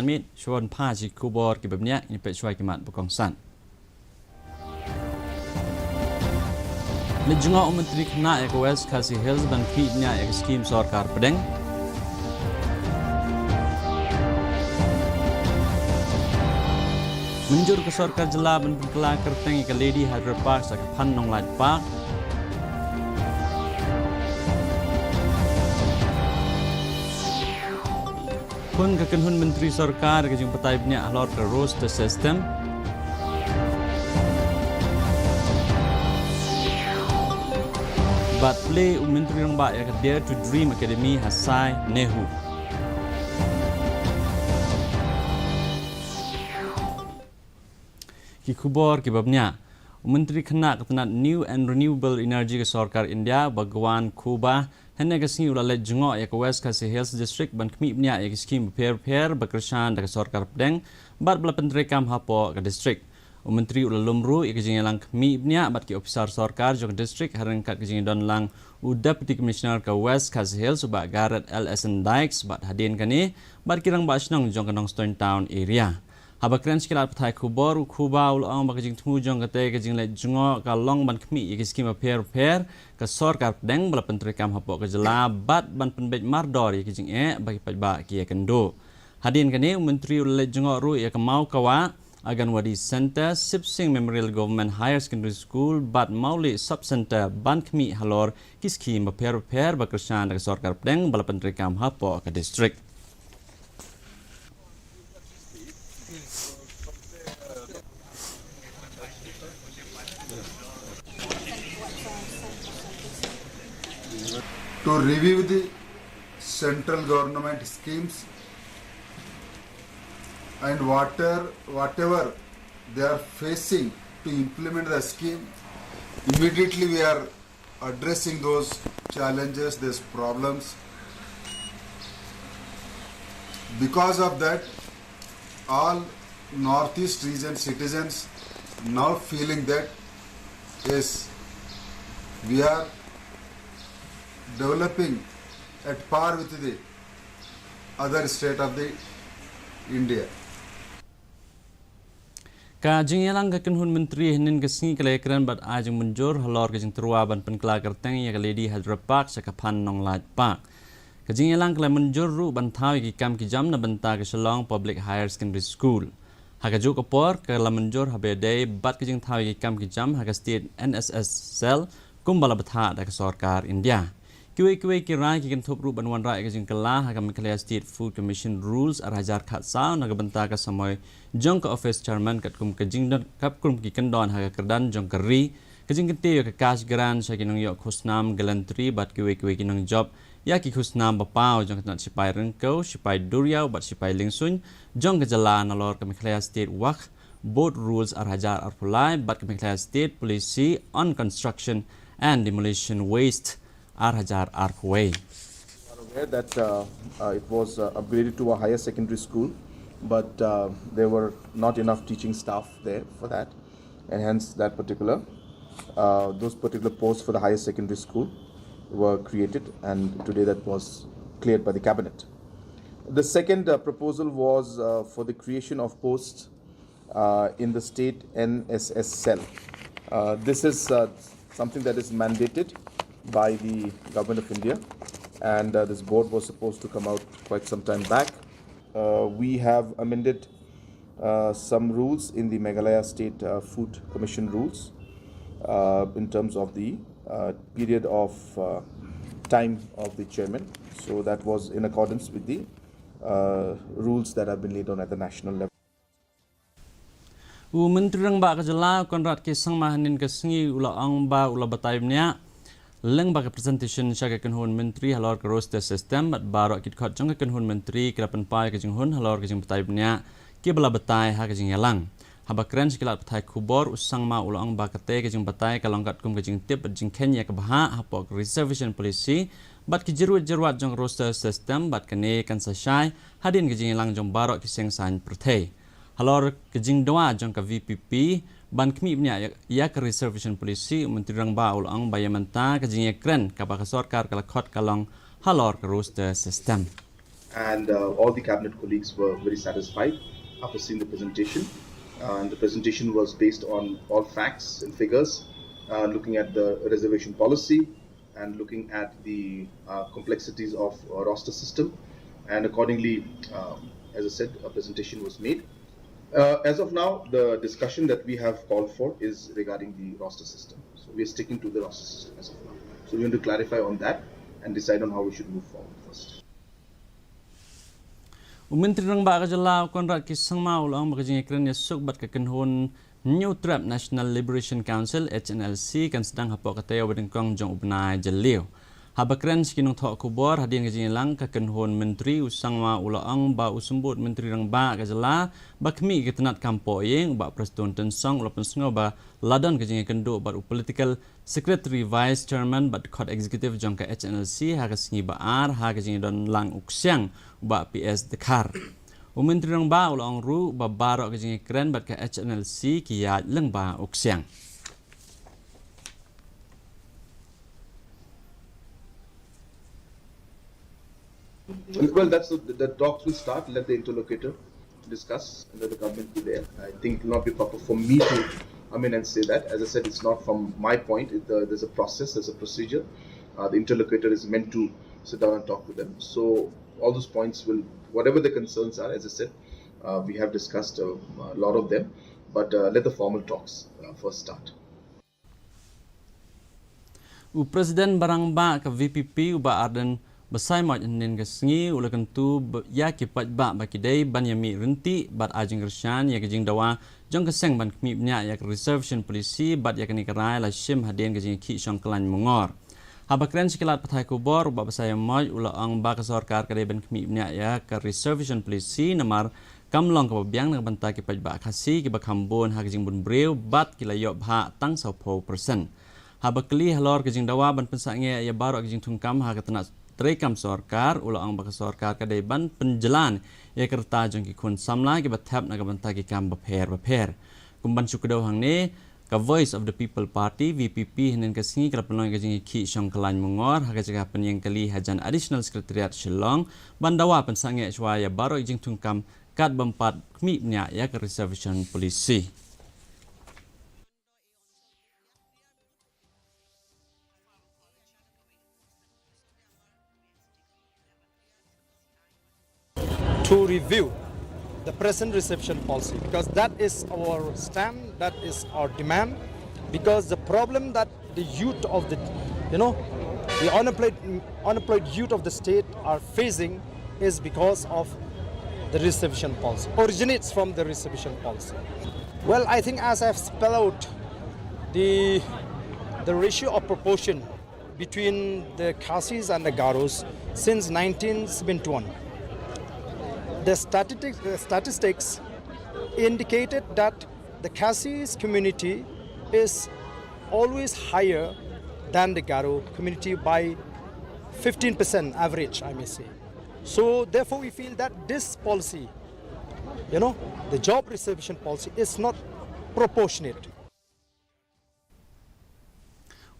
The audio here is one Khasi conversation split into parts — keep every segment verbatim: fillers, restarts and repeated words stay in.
Mit, shuwa ban phai sha ki khubor kiba bniah, ngin peit shuwa ki mat ba kongsan. Leit jngoh u Myntri Khynnah ïa ka West Khasi Hills ban khmih bniah ïa ka skhim sorkar pdeng. Mynjur ka sorkar jylla ban pynkylla kyrteng ïa ka Lady Hydro Park sha ka Phan Nonglait Park. Khun ka kynhun myntri sorkar ka jingbatai bniah halor ka roster system. Bad plie u Myntri Rangbah ïa ka Dare to Dream Academy ha Sai NEHU. Ki khubor kiba bniah. U Myntri Khynnah ka tnat New and Renewable Energy ka sorkar India, Bhagwant Khubba, hynne ka sngi u la leit jngoh ïa ka West Khasi Hills District ban khmih bniah ïa ki skhim bapher bapher ba kyrshan da ka sorkar pdeng bad ba la pyntreikam hapoh ka district. U Myntri u la lum ruh ïa ka jingïalang khmih bniah bad ki ophisar sorkar jong ka district, ha ryngkat ka jingdon lang u Deputy Commissioner ka West Khasi Hills, u Bah Garod L S N Dykes, bad hadien kane bad ki rangbah shnong jong ka Nongstoiñ Town area. Haba kren sha ki lad pathai khubor, u Khubba u la ong ba ka jingthmu jong kata ka jingleit jngoh ka long ban khmih ïa ki skhim bapher bapher ka sorkar pdeng ba la pyntreikam hapoh ka jylla bad ban pynbeit mardor ïa ki jingeh ba ki paidbah ki ïakynduh. Hadien kane u Myntri u la leit jngoh ruh ïa ka Mawkawah Anganwadi Centre, Sib Sing Memorial Government Higher Secondary School bad Mawlieh Sub Centre ban khmih halor ki skhim bapher bapher ba kyrshan da ka sorkar pdeng ba la pyntreikam hapoh ka district. To review the central government schemes and water, whatever they are facing to implement the scheme, immediately we are addressing those challenges, these problems. Because of that, all Northeast region citizens now feeling that, yes, we are developing at par with the other state of the India. Ka jingïalang ka kynhun myntri hynnin ka sngi ka la ïakren bad ai jingmynjur halor ka jingtyrwa ban pynkylla kyrteng ïa ka Lady Hydro Park sha ka Phan Nonglait Park. Ka jingïalang ka la mynjur ruh ban thaw ïa ki kam ki jam na bynta ka Shillong Public Higher Secondary School. Ha kajuh ka por ka la mynjur haba ïadei bad ka jingthaw ïa ki kam ki jam ha ka State N S S cell kumba la bthah da ka sorkar India. Kiwei kiwei ki rai ki kynthup ruh ban wanrah ïa ka jingkylla ha ka Meghalaya State Food Commission Rules ar hajar khatsaw na ka bynta ka samoi jong ka office chairman katkum ka jingdon, katkum ki kyndon ha ka kyrdan jong ka ri, ka jingkyntiew ïa ka cash grant sha ki nongïoh khusnam gallantry bad kiwei kiwei ki nongjop ïa ki khusnam ba paw jong ka tnat shipai ryngkew, shipai duriaw bad shipai liengsuiñ jong ka jylla nalor ka Meghalaya State Waqf Board Rules ar hajar arphew lai bad ka Meghalaya State Policy on Construction and Demolition Waste ar hajar arphew wei. Are aware that, uh, uh, it was, uh, upgraded to a higher secondary school, but, uh, there were not enough teaching staff there for that, and hence that particular, uh, those particular posts for the higher secondary school were created, and today that was cleared by the cabinet. The second, uh, proposal was, uh, for the creation of posts uh, in the state N S S cell. Uh, this is, uh, something that is mandated by the Government of India, and, uh, this board was supposed to come out quite some time back. Uh, we have amended, uh, some rules in the Meghalaya State, uh, Food Commission rules, uh, in terms of the, uh, period of, uh, time of the chairman. So that was in accordance with the, uh, rules that have been laid down at the national level. U Myntri Rangbah ka jylla u Conrad K Sangma hynnin ka sngi u la ong ba u la batai bniah lyngba ka presentation sha ka kynhun myntri halor ka roster system bad baroh ki dkhot jong ka kynhun myntri ki la pynpaw ïa ka jinghun halor ka jingbatai bniah kiba la batai ha ka jingïalang. Haba kren sha ki lad pathai khubor, u Sangma u la ong ba kata ka jingbatai ka long katkum ka jingtip bad jingkheiñ ïa ka bhah hapoh ka reservation policy bad ki jyrwit jyrwat jong ka roster system bad kane kan sa shai hadien ka jingïalang jong baroh ki seng saiñ pyrthei. Halor ka jingdawa jong ka V P P ban khmih bniah ïa, ïa ka reservation policy, u Myntri Rangbah u la ong ba ïa mynta ka jingïakren kaba ka sorkar ka la khot ka long halor ka roster system. And uh, all the cabinet colleagues were very satisfied after seeing the presentation. Uh, and the presentation was based on all facts and figures, uh, looking at the reservation policy and looking at the uh, complexities of uh, roster system. And accordingly, um, as I said, a presentation was made. Uh, as of now, the discussion that we have called for is regarding the roster system. So we are sticking to the roster system as of now. So we want to clarify on that and decide on how we should move forward first. U Myntri Rangbah ka jylla u Conrad K Sangma u la ong ba ka jingïakren ïasuk bad ka kynhun Hynñiewtrep National Liberation Council, H N L C, kan sdang hapoh ka taïew ba nyngkong jong u bnai Jylliew. Haba kren sha ki nongthoh khubor hadien ka jingïalang ka kynhun myntri, u Sangma u la ong ba u Symbud Myntri Rangbah ka jylla ba khmih ka tnat kam pohïing, u Bah Prestone Tynsong, u la pynsngew ba la don ka jingïakynduh bad u Political Secretary, Vice Chairman bad Khot Executive jong ka H N L C ha ka sngi ba ar ha ka jingdon lang u ksiang u Bah P S Dkhar. U Myntri Rangbah u la ong ruh ba baroh ka jingïakren bad ka H N L C ki ïaid lyngba u ksiang. Well, that's the, the talks will start. Let the interlocutor discuss and let the government be there. I think it will not be proper for me to come in and say that. As I said, it's not from my point. It, uh, there's a process, there's a procedure. Uh, the interlocutor is meant to sit down and talk to them. So all those points will, whatever the concerns are, as I said, uh, we have discussed a, a lot of them. But uh, let the formal talks uh, first start. U President ba rangbah ka V P P u Bah Ardent Basaiawmoit hynnin ka sngi u la kyntu ïa ki paidbah ba ki dei ban ïamih ryntih bad ai jingkyrshan ïa ka jingdawa jong ka seng ban khmih bniah ïa ka reservation policy bad ïa kane ka rai la shim hadien ka jingïakhih shongkhlain mungor. Haba kren sha ki lad pathai khubor, u Bah Basaiawmoit u la ong ba ka sorkar ka dei ban khmih bniah ïa ka reservation policy namar kam long kaba biang na ka bynta ki paidbah Khasi kiba kham bun ha ka jingbun briew bad ki la ïoh bhah tang sawphew percent. Haba kylli halor ka jingdawa ban pynsangeh ïa baroh ka jingthungkam ha ka tnat treikam sorkar, u la ong ba ka sorkar ka dei ban pynjlan ïa ka rta jong ki khun samla kiba thep na ka bynta ki kam bapher bapher. Kum ban shu kdew hangne, ka Voice of the People Party, V P P, hynnin ka sngi ka la pynlong ïa ka jingïakhih shongkhlain mungor ha ka jaka pynïeng kali hajan Additional Secretariat Shillong ban dawa pynsangeh shuwa ïa baroh ki jingthungkam kat bym pat khmih bniah ïa ka reservation policy. To review the present reception policy, because that is our stand, that is our demand, because the problem that the youth of the, you know, the unemployed, unemployed youth of the state are facing is because of the reservation policy, originates from the reservation policy. Well, I think as I've spelled out, the, the ratio of proportion between the Khasis and the Garos since nineteen seventy-one. The statistics, the statistics indicated that the Khasis community is always higher than the Garo community by fifteen percent average, I may say. So therefore we feel that this policy, you know, the job reservation policy is not proportionate.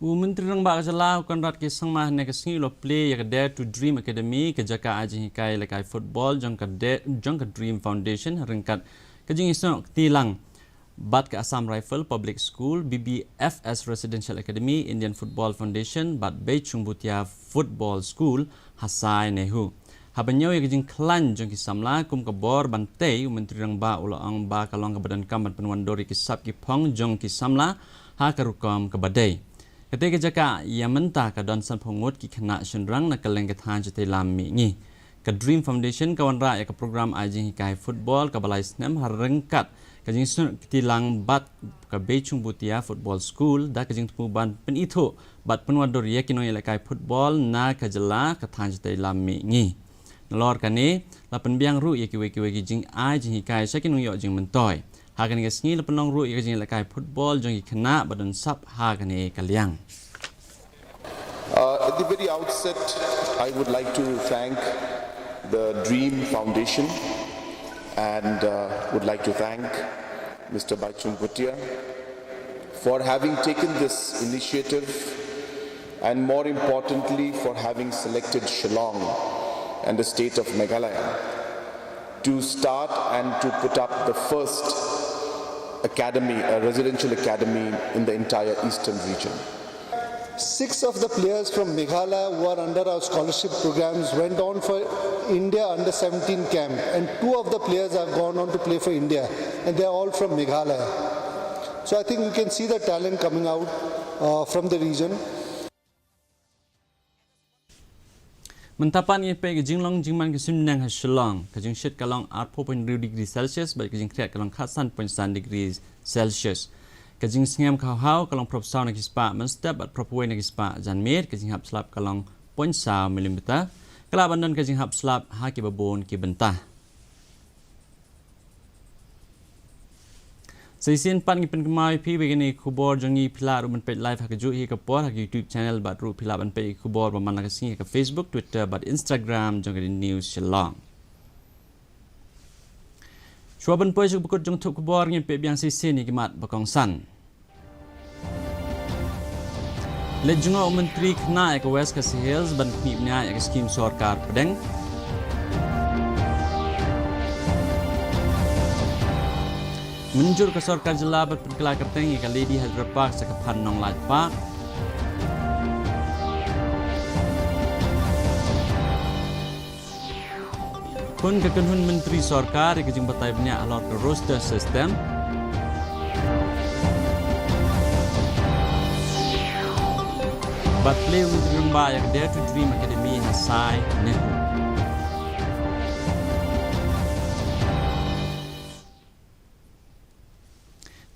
U Myntri Rangbah ka jylla u Conrad K Sangma hynne ka sngi u la plie ïa ka Dare to Dream Academy, ka jaka ai jinghikai ïalehkai football jong ka Dare, jong ka Dream Foundation, ryngkat ka jingïasnoh kti lang bad ka Assam Rifle Public School, B B F S Residential Academy, Indian Football Foundation bad Beichung Bhutia Football School ha Sai NEHU. Haba ñiew ïa ka jingkhlaiñ jong ki samla kum ka bor ban tei, u Myntri Rangbah u la ong ba ka long kaba donkam ban pynwandur ïa ki sap ki phong jong ki samla ha ka rukom kaba dei. Katei ka jaka ïa mynta ka don sanphew ngut ki khynnah shynrang na kylleng ka thaiñ Shatei Lam Mihngi. Ka Dream Foundation ka wanrah ïa ka program ai jinghikai football kaba lai snem ha ryngkat ka jingsnoh kti lang bad ka Beichung Bhutia Football School da ka jingthmu ban pynithuh bad pynwandur ïa ki nongïalehkai football na ka jylla ka thaiñ Shatei Lam Mihngi. Nalor kane la pynbiang ruh ïa kiwei kiwei ki jingai jinghikai sha ki nongïoh jingmyntoi. Ha kane ka sngi la pynlong ruh ïa ka jingïalehkai football jong ki khynnah ba don sap ha kane ka liang. Uh, at the very outset, I would like to thank the Dream Foundation and uh, would like to thank Mister Baichung Bhutia for having taken this initiative and, more importantly, for having selected Shillong and the state of Meghalaya to start and to put up the first academy, a residential academy in the entire eastern region. Six of the players from Meghalaya who are under our scholarship programs went on for India under seventeen camp, and two of the players have gone on to play for India, and they are all from Meghalaya. So I think you can see the talent coming out uh, from the region. Mynta pat ngin peit ka jinglong jingman ka suiñbneng ha Shillong. Ka jingshit ka long arphew point hynriew degree Celsius bad ka jingkhriat ka long khatsan point san degree Celsius. Ka jingsngem ka hawhaw ka long phraphew saw na ki spah mynstep bad phraphew wei na ki spah janmiet. Ka jinghap slap ka long point saw millimeter. Ka lah ban don ka jinghap slap ha kiba bun ki bynta. Sa shisien pat ngi pynkynmaw ïa phi ba kine ki khubor jong ngi phi lah ruh ban peit live ha kajuh hi ka por ha ka YouTube channel bad ruh phi lah ban peit ki khubor ba man la ka sngi ha ka Facebook, Twitter bad Instagram jong ka D News Shillong. Shuwa ban poi sha ka bakut jong ka thup khubor ngin peit biang sa shisien ïa ki mat ba kongsan. Leit jngoh u Myntri Khynnah ïa ka West Khasi Hills ban khmih bniah ïa ka skhim sorkar pdeng. Mynjur ka sorkar jylla ban pynkylla kyrteng ïa ka Lady Hyderabad sha ka Phan Nonglait Park. Khun ka kynhun myntri sorkar ïa ka jingbatai bniah halor ka roster system. Bad plie u Myntri Rangbah ïa ka Dare to Dream Academy ha Sai Nehru.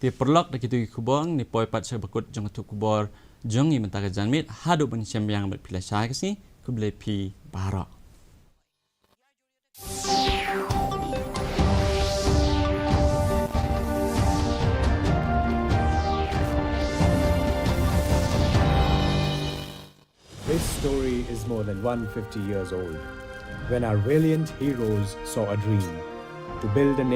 Te paralok, da kito ki khubor ngin poi pat sha bakut jong ka thup khubor jong ngi mynta ka janmiet. Haduh ban ïashem biang bad phi lashai ka sngi, khublei phi baroh. This story is more than one hundred fifty years old, when our valiant heroes saw a dream to build a nation